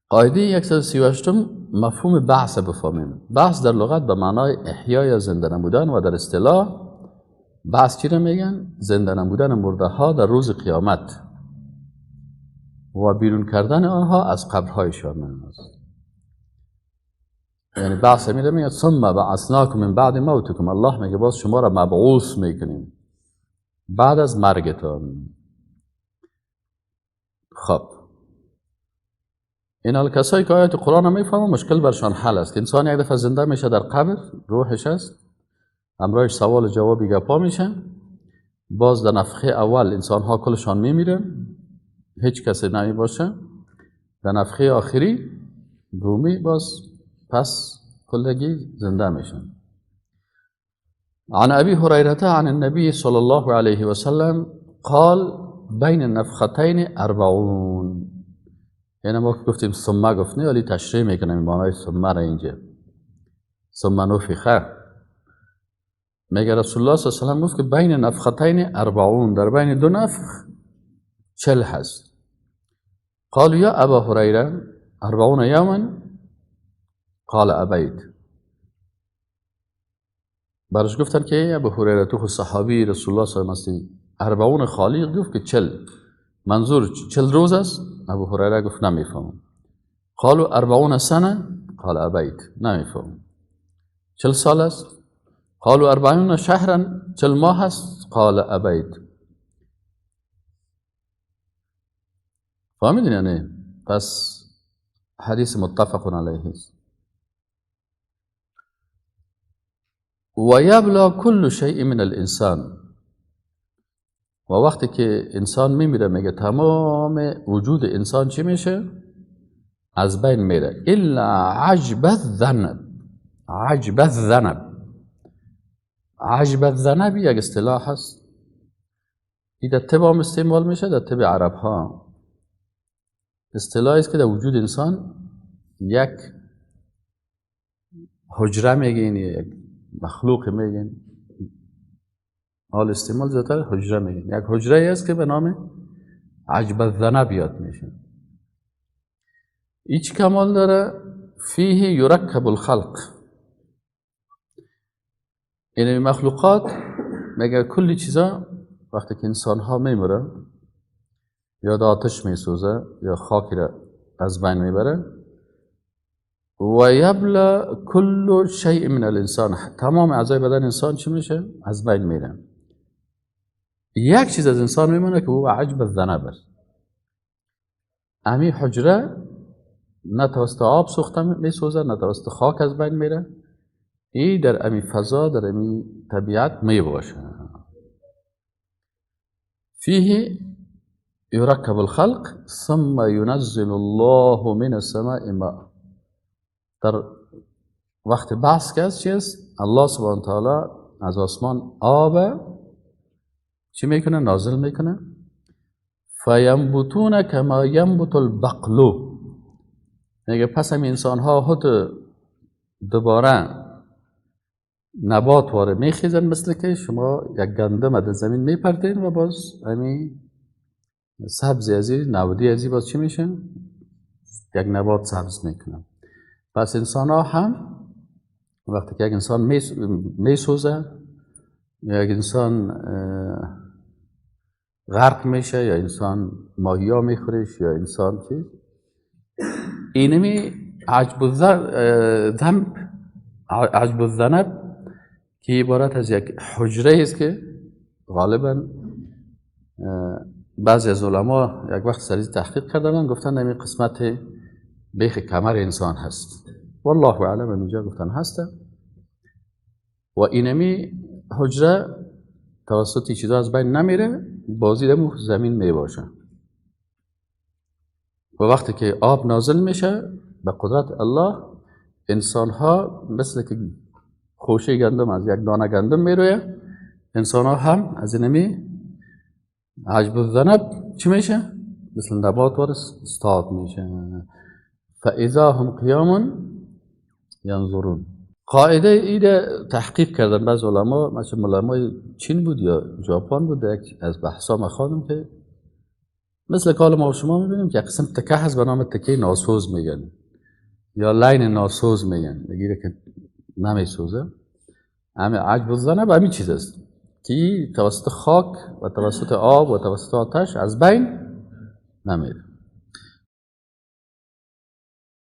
قاعده 138 مفهوم بعث بفهمیم. بعث در لغت به معنای احیا یا زنده نمودن و در اصطلاح بعث چی را میگن؟ زنده نمودن مرده ها در روز قیامت و بیرون کردن آنها از قبرهایشان است. یعنی بعث میره میگه ثم بعثناکم من بعد موتکم، الله میگه باز شما را مبعوث میکنیم بعد از مرگتان. خب این حال کسایی که آیات قرآن هم میفهمن مشکل برشان حل است. انسان یک دفعه زنده میشه در قبر، روحش است، همراهش سوال جوابی گپا میشه، باز در نفخه اول انسان ها کلشان میمیرن، هیچ کسی نمی باشه، در نفخه آخری دومی باز پس کلگی زنده میشن. عن ابی هریره عن النبی صلی الله علیه و سلم قال بین النفختین 40. یعنی ما که گفتیم ثم گفت نه، ولی تشریح میکنم معنای ثم را اینجا. ثم نفخه، میگه رسول الله صلی الله علیه و سلم گفت که بین نفختین 40، در بین دو نفخ 40 هست. قالوا یا ابا هریره 40 یوما؟ قال ابیت. برش گفتن که ابو هریره تو خود صحابی رسول الله صلی الله علیه و سلم هستی، 40 خالی؟ گفت که 40. منظور 40 روز است؟ ابو هریره گفت نمیفهمم. قالوا 40 سنه؟ قال ابیت. نمیفهمم. 40 سال است؟ قالوا 40 شهرا؟ 40 ماه است؟ قال ابیت. فهمیدین یعنی؟ پس حدیث متفق علیه است. و یبلا کل شیء من الانسان، و وقتی که انسان میمیره میگه تمام وجود انسان چی میشه؟ از بین میره. الا عجب الذنب. عجب الذنب، عجب الذنب یک اصطلاح هست، این در طب هم استعمال میشه، در طب عرب ها اصطلاحی است که در وجود انسان یک حجره میگین، یک مخلوق میگین، حال استعمال زیادتر حجره میگین، یک حجره است که به نام عجب الذنب یاد میشه. هیچ کمال داره؟ فیه یرکب الخلق، یعنی مخلوقات مگر کلی چیزا وقتی که انسان ها میمره یا در آتش میسوزه یا خاکی را از بین میبره، و یبلا کل شیء من الانسان، تمام اعضای بدن انسان چی میشه؟ از بین میره. یک چیز از انسان میمونه که او عجب الذنب است. امی حجره نه توسط آب سوخته میسوزه، نه توسط خاک از بین میره، ای در امی فضا، در امی طبیعت می باشه. فیه یرکب الخلق ثم ینزل الله من السماء ماء. در وقت بحث که از چیست؟ الله سبحانه تعالی از آسمان آب چی میکنه؟ نازل میکنه. فینبتون کما ینبت البقل، میگه پس هم انسان ها خود دوباره نبات واره میخیزن، مثل که شما یک گندم در زمین میپرتین و باز همین سبزی ازی نودی ازی باز چی میشه؟ یک نبات سبز میکنه. پس انسان ها هم وقتی که یک انسان میسوزه، یک انسان غرق میشه، یا انسان ماهی ها میخورش، یا انسان چیز اینمی عجب الذنب، عجب الذنب که عبارت از یک حجره است که غالبا بعضی از علما یک وقت سریع تحقیق کردن، گفتن این قسمت بیخ کمر انسان هست، والله اعلم اینجا گفتن هست. و اینمی حجره توسط چیزا از بین نمیره، بازی در زمین میباشه. و وقتی که آب نازل میشه به قدرت الله، انسان ها مثل که خوشه گندم از یک دانه گندم میرویه، انسان ها هم از اینمی عجب الذنب چی میشه؟ مثل نبات وار استاد میشه. فاذا هم قیام ینظرون. قاعده ایده تحقیق کردن بعض علما، مثلا علمای چین بود یا ژاپن بود، یک از بحثا ما خواندم که مثل که ما شما میبینیم که قسم تکه هست به نام تکه ناسوز میگن یا line ناسوز میگن، میگیره که نمیسوزه. همه عجب الذنب همین چیز است که توسط خاک و توسط آب و توسط آتش از بین نمیره.